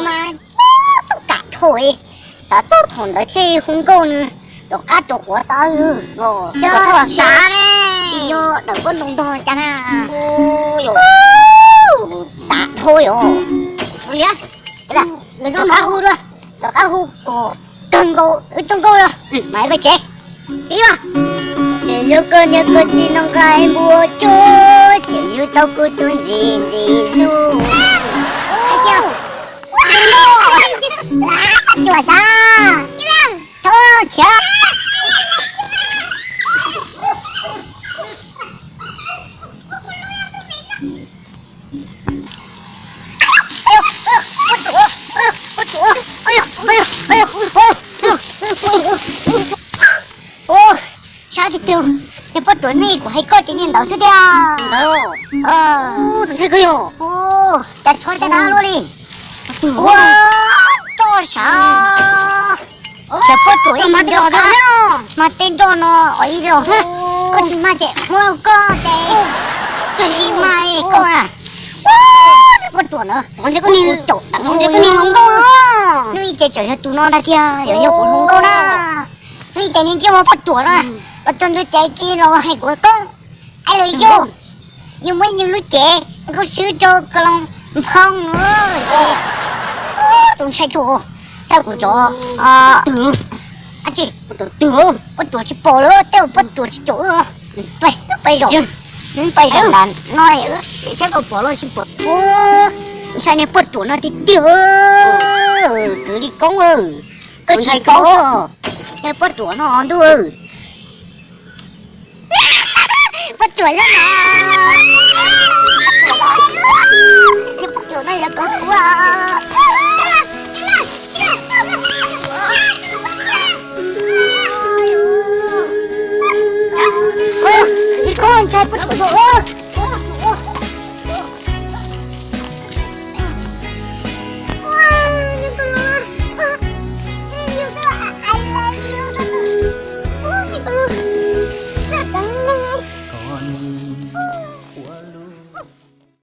ntawd mas tub kam dhau, xav txog thaum ntawd thiaj hu nkauj nws rov qab rau quav tau. Xav ne, tsis yog daim pob ntoo ntog cas na. Xav dhau yom. Rov qab hu dua, rov qab hu kom kawg nkaus wb coj nkauj los mas peb tsev. Ib, ces yog koj niam koj txiv no nqa npua cuab, ces yus tau kuv tus ntxim ntxim hlub. Cuam xav, thov khiav. Nej kuv hais koj ces niag ntawd xwb tiag. Tus ntshai kawg yog. Cas tsho tej dab luaj li. Ua, roj sav. Sav pob ruam ib tsis nroj, mas tej nroj no ib los. Koj tsis mag ces muab koj ces, koj tsis mag li koj. Pob ruam ntawd, hnub ib ces tseem yog tus no ntag tiag, yog yog kuv hluas nkauj na. Hnub ib ces niag ntsej muag pob ruam no los txog ntua ces tsis los hais kuv koj. Ai los yog, yus muaj yus lub cev, koj swb rau ko loo nphoo ces, tus ntshai tshaj, txhaj kuv cov, twg, twg, pob ruam tsis pom lawm, tej pob ruam tsis caum. Pais, pais zom, pais zom ntawm no saib puas pom los tsis pom. Ntshai niag pob ruam no tiag tiag. Kwv Lis Koob, koj tsis koob, niag pob ruam no ntuj. Pob ruam loj no, niag pob ruam no yog koj ua.